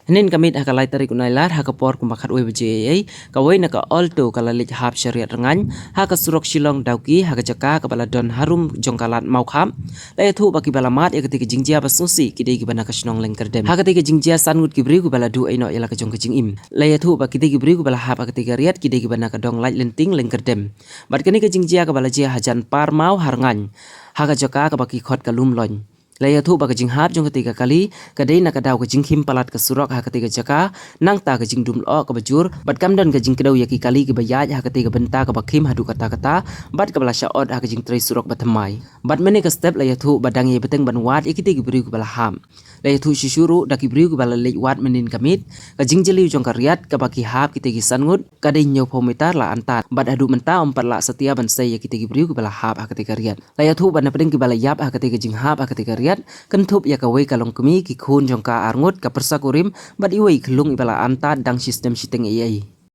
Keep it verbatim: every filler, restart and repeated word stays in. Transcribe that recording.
Hynnin ka miet ha ka lai tarik u Nailar ha ka por kumba khatwei baje eiei, kawei na ka Alto ka la leit hap sha Riat Rngaiñ ha ka surok Shillong Dawki ha ka jaka kaba la don harum jong ka lad Mawkhap. La ïathuh ba kiba la mad ïa katei ka jingjia ba sngewsih ki dei kiba na ka shnong Lyngkyrdem. Ha katei ka jingjia san ngut ki briew kiba la duh ei noh ïa la ka jong ka jingim. La ïathuh ba kitei ki briew kiba la hap ha katei ka riat ki dei kiba na ka dong Laitlynting Lyngkyrdem. Bad kane ka jingjia kaba la jia hajan Parmaw ha Rngaiñ, ha ka jaka kaba ki khot ka Lumloiñ. La ïathuh ba ka jinghap jong katei ka kali ka dei na ka daw ka jingkhim palat ka surok ha katei ka jaka, nangta ka jingdum lyoh kaba jur bad kam don ka jingkdew ïa ki kali kiba ïaid ha katei ka bynta kaba khim haduh katta katta, bad kaba la shah ot ha ka jingtrei surok ba thymmai. Bad mynne ka step la ïathuh ba dang ïai bteng ban wad ïa kitei ki briew kiba la hap. La ïathuh shuh shuh ruh da ki briew kiba la leit wad mynnin ka miet, ka jingjylliew jong ka riat kaba ki hap kitei ki san ngut ka dei hynñiewphew mitar la antad, bad haduh mynta ym pat lah satia ban sei ïa kitei ki briew kiba la hap ha katei ka riat. La ïathuh ba napdeng kiba la ïap ha katei ka jinghap ha katei ka riat, kynthup ïa kawei ka longkmie, ki khun jong ka ar ngut, ka pyrsa kurim bad iwei i khyllung iba la antad dang shi snem shiteng eiei.